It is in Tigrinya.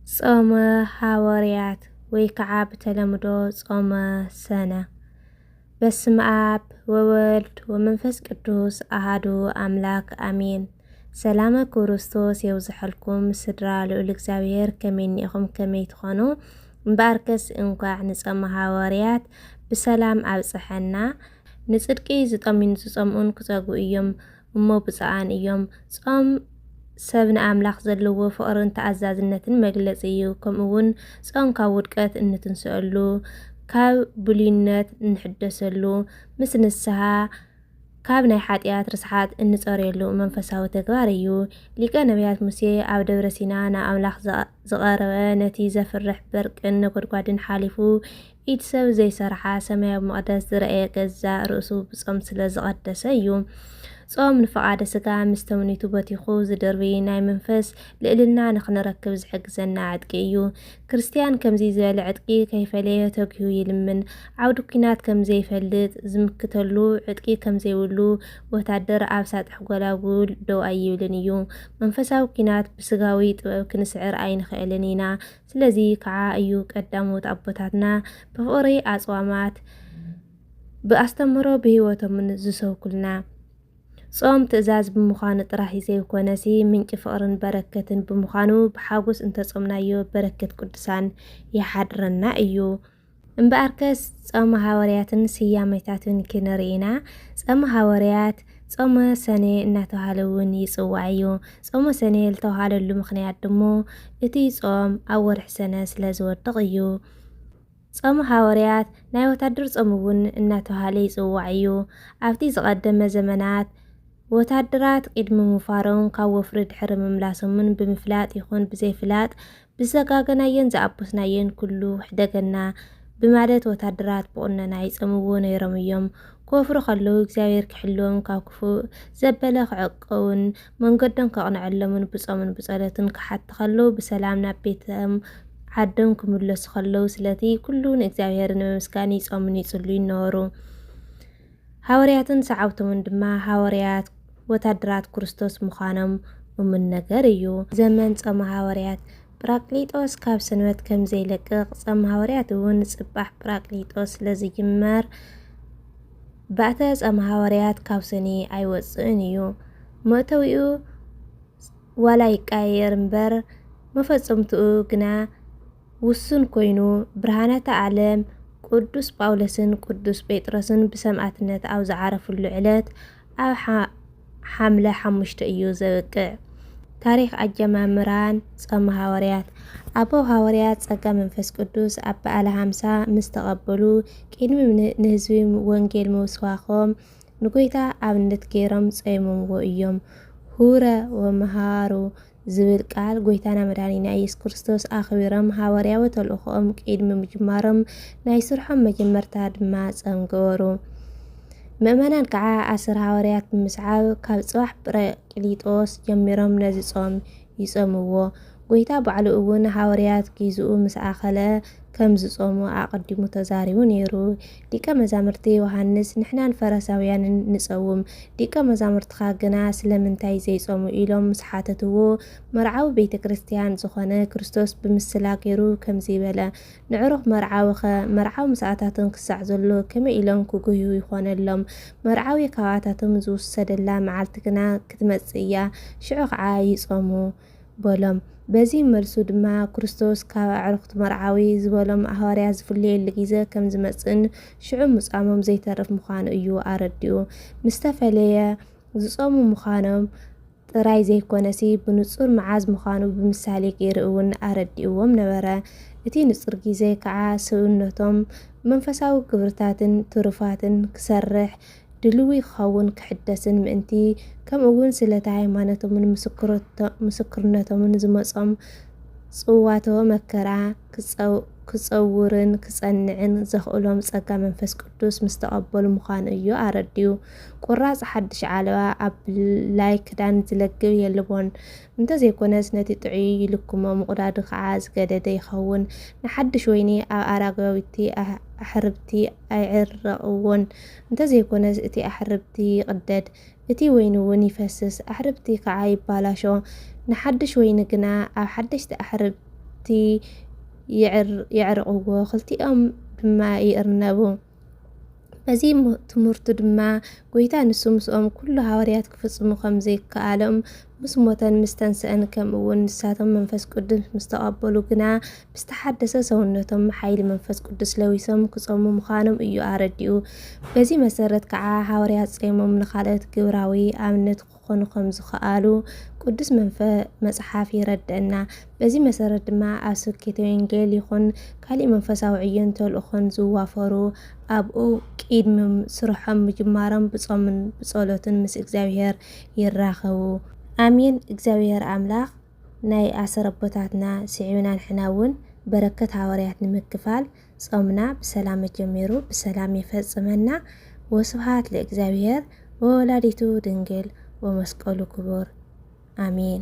ጾመ ሃዋርያት ወይ ከዓ ብተለምዶ ጾመ ሰነ። በስመ ኣብ ወወልድ ወመንፈስ ቅዱስ ኣሃዱ ኣምላክ ኣሜን። ሰላመ ክርስቶስ የብዝሐልኩም ስድራ ልዑል እግዚኣብሔር፣ ከመይ እኒኢኹም? ከመይ ትኾኑ? እምበኣርከስ እንኳዕ ንጾመ ሃዋርያት ብሰላም ኣብፀሐና። ንጽድቂ ዝጠምዩን ዝጸምኡን ክጸግቡ እዮም እሞ ብፁዓን እዮም። ጾም ሰብ ንኣምላኽ ዘለዎ ፍቕርን ተኣዛዝነትን መግለጺ እዩ። ከምኡ እውን ጾም ካብ ውድቀት እንትንስአሉ፣ ካብ ብሉይነት እንሕደሰሉ፣ ምስ ንስሓ ካብ ናይ ሓጢኣት ርስሓት እንጸርየሉ መንፈሳዊ ተግባር እዩ። ሊቀ ነቢያት ሙሴ ኣብ ደብረ ሲና ናብ ኣምላኽ ዝቐረበ ነቲ ዘፍርሕ በርቅን ነጎድጓድን ሓሊፉ ኢድ ሰብ ዘይሰርሓ ሰማያዊ መቕደስ ዝረኣየ ገዛእ ርእሱ ብጾም ስለ ዝቐደሰ እዩ። ጾም ንፍቓደ ስጋ ምስ ተምኒቱ በቲኹ ዝድርቢ ናይ መንፈስ ልዕልና ንኽንረክብ ዝሕግዘና ዕጥቂ እዩ። ክርስትያን ከምዚ ዝበለ ዕጥቂ ከይፈለየ ተጊሁ ይልምን። ዓውዲ ኲናት ከም ዘይፈልጥ ዝምክተሉ ዕጥቂ ከም ዘይብሉ ወታደር ኣብ ሳጥሕ ጎላጉል ደው ኣይብልን እዩ። መንፈሳዊ ኲናት ብስጋዊ ጥበብ ክንስዕር ኣይንኽእልን ኢና። ስለዚ ከዓ እዩ ቀዳሞት ኣቦታትና ብፍቕሪ ኣጽዋማት ብኣስተምህሮ ብህይወቶምን ዝሰብኩልና። ጾም ትእዛዝ ብምዃኑ ጥራሕ ዘይኮነሲ ምንጪ ፍቕርን በረከትን ብምዃኑ ብሓጎስ እንተጾምናዮ በረከት ቅዱሳን ይሓድረና እዩ። እምበኣርከስ ጾመ ሃዋርያትን ስያሜታትን ክንርኢ ኢና። ጾመ ሃዋርያት ጾመ ሰኔ እናተባህለ እውን ይጽዋዕ እዩ። ጾመ ሰኔ ዝተባህለሉ ምኽንያት ድሞ እቲ ጾም ኣብ ወርሒ ሰነ ስለ ዝወድቕ እዩ። ጾመ ሃዋርያት ናይ ወታደር ጾም እውን እናተባህለ ይጽዋዕ እዩ። ኣብቲ ዝቐደመ ዘመናት ወታደራት ቅድሚ ምፋሮም ካብ ወፍሪ ድሕሪ ምምላሶምን ብምፍላጥ ይኹን ብዘይፍላጥ ብዘጋገናዮን ዝኣቦስናዮን ኩሉ ሕደገና ብማለት ወታደራት ብቑነና ይጸምዎ ነይሮም እዮም። ክወፍሩ ከለዉ እግዚኣብሔር ክሕልዎም ካብ ክፉእ ዘበለ ክዕቀውን መንገዶም ከቕንዐሎምን ብጾምን ብጸሎትን ክሓቱ ከለዉ ብሰላም ናብ ቤቶም ዓዶም ክምለሱ ከለዉ ስለቲ ኩሉ ንእግዚኣብሔር ንምምስጋን ይጾሙን ይጽልዩን ነበሩ። ሃዋርያትን ሰዓብቶምን ድማ ሃዋርያት ወታደራት ክርስቶስ ምዃኖም እሙን ነገር እዩ። ዘመን ጾመ ሃዋርያት ጳራቅሊጦስ ካብ ሰንበት ከም ዘይለቅቕ ጾመ ሃዋርያት እውን ጽባሕ ጳራቅሊጦስ ስለ ዝጅመር ባእተ ጾመ ሃዋርያት ካብ ሰኒ ኣይወጽእን እዩ። መእተዊኡ ዋላ ይቀያየር እምበር መፈጸምትኡ ግና ውሱን ኮይኑ ብርሃናተ ዓለም ቅዱስ ጳውሎስን ቅዱስ ጴጥሮስን ብሰማእትነት ኣብ ዝዓረፍሉ ዕለት ኣብ ሓ- ሓምለ ሓሙሽተ እዩ ዘብቅዕ። ታሪኽ ኣጀማምራን ጾመ ሃዋርያት። ኣበው ሃዋርያት ጸጋ መንፈስ ቅዱስ ኣብ በዓለ ሃምሳ ምስ ተቐበሉ ቅድሚ ን- ንህዝቢ ወንጌል ምስባኾም ንጎይታ ኣብነት ገይሮም ጾይሞምዎ እዮም። ሁረ ወመሃሩ ዝብል ቃል ጎይታና መድሓኒና ኢየሱስ ክርስቶስ ኣኽቢሮም ሃዋርያዊ ተልእኾኦም ቅድሚ ምጅማሮም ናይ ስርሖም መጀመርታ ድማ ጾም ገበሩ። ምእመናን ከዓ ኣስር ሃዋርያት ብምስዓብ ካብ ጽባሕ ጳራቅሊጦስ ጀሚሮም ነዚ ጾም ይጾምዎ። ጎይታ ባዕሉ እውን ሃዋርያት ጊዝኡ ምስ ኣኸለ ከም ዝጾሙ ኣቐዲሙ ተዛሪቡ ነይሩ። ዲቀ መዛምርቲ ዮሃንስ ንሕናን ፈረሳውያንን ንጸውም፣ ዲቀ መዛምርትኻ ግና ስለምንታይ ዘይጾሙ ኢሎም ምስ ሓተትዎ፣ መርዓዊ ቤተ ክርስትያን ዝኾነ ክርስቶስ ብምስላ ገይሩ ከምዚ በለ፣ ንዕሩኽ መርዓዊ ኸ መርዓዊ ምስ ኣታቶም ክሳዕ ዘሎ ከመይ ኢሎም ክጉህዩ ይኾነሎም? መርዓዊ ካብ ኣታቶም ዝውሰደላ መዓልቲ ግና ክትመጽእ እያ፣ ሽዑ ኸዓ ይጾሙ በሎም። በዚ መልሱ ድማ ክርስቶስ ካብ ኣዕሩኽቲ መርዓዊ ዝበሎም ሃዋርያት ዝፍለየሉ ግዜ ከም ዝመጽእን ሽዑ ምጻሞም ዘይተርፍ ምዃኑ እዩ ኣረዲኡ። ምስ ተፈለየ ዝጾሙ ምዃኖም ጥራይ ዘይኮነሲ ብንጹር መዓዝ ምዃኑ ብምሳሌ ገይሩ እውን ኣረዲእዎም ነበረ። እቲ ንጹር ግዜ ከዓ ሰብነቶም መንፈሳዊ ግብርታትን ትሩፋትን ክሰርሕ ድልዊ ክኸውን ክሕደስን ምእንቲ ከምኡ እውን ስለቲ ሃይማኖቶምን ምስክርነቶምን ዝመጾም ጽዋቶ መከራ ክጸውርን ክጸንዕን ዘኽእሎም ጸጋ መንፈስ ቅዱስ ምስ ተቐበሉ ምዃኑ እዩ ኣረድኡ። ቁራጽ ሓድሽ ዓለባ ኣብ ብላይ ክዳን ዝለግብ የልቦን። እንተዘይኮነስ ነቲ ጥዑይ ይልክሞ፣ ምቑዳዱ ኸዓ ዝገደደ ይኸውን። ንሓድሽ ወይኒ ኣብ ኣራጋዊቲ ኣሕርብቲ ኣይዕረቕዎን። እንተዘይኮነስ እቲ ኣሕርብቲ ይቕደድ፣ እቲ ወይኒ እውን ይፈስስ፣ ኣሕርብቲ ከዓ ይባላሾ። ንሓድሽ ወይኒ ግና ኣብ ሓደሽቲ ኣሕርብ የዕርቕዎ፣ ክልቲኦም ድማ ይእርነቡ። በዚ ትምህርቱ ድማ ጎይታ ንሱ ምስኦም ኩሉ ሃዋርያት ክፍጽሙ ከም ዘይከኣሎም፣ ምስ ሞተን ምስ ተንስአን፣ ከምኡ እውን ንሳቶም መንፈስ ቅዱስ ምስ ተቐበሉ ግና ብዝተሓደሰ ሰውነቶም ሓይሊ መንፈስ ቅዱስ ለዊሶም ክጾሙ ምዃኖም እዩ ኣረዲኡ። በዚ መሰረት ከዓ ሃዋርያት ጾሞም ንኻልኦት ግብራዊ ኣብነት ክኾኑ ከም ዝኸኣሉ ቅዱስ መንፈ መጽሓፍ ይረድእና። በዚ መሰረት ድማ ኣብ ስብከተ ወንጌል ይኹን ካሊእ መንፈሳዊ ዕዮን ተልእኾን ዝዋፈሩ ኣብኡ ቅድሚ ስርሖም ምጅማሮም ብጾምን ብጸሎትን ምስ እግዚኣብሔር ይራኸቡ። ኣሜን። እግዚኣብሔር ኣምላኽ ናይ ኣሰረቦታትና ስዒብና ንሕና እውን በረከት ሃዋርያት ንምክፋል ጾምና ብሰላም ጀሚሩ ብሰላም ይፈጽመና። ወስብሃት ለእግዚኣብሔር ወወላዲቱ ድንግል ወመስቀሉ ክቡር። ኣሜን።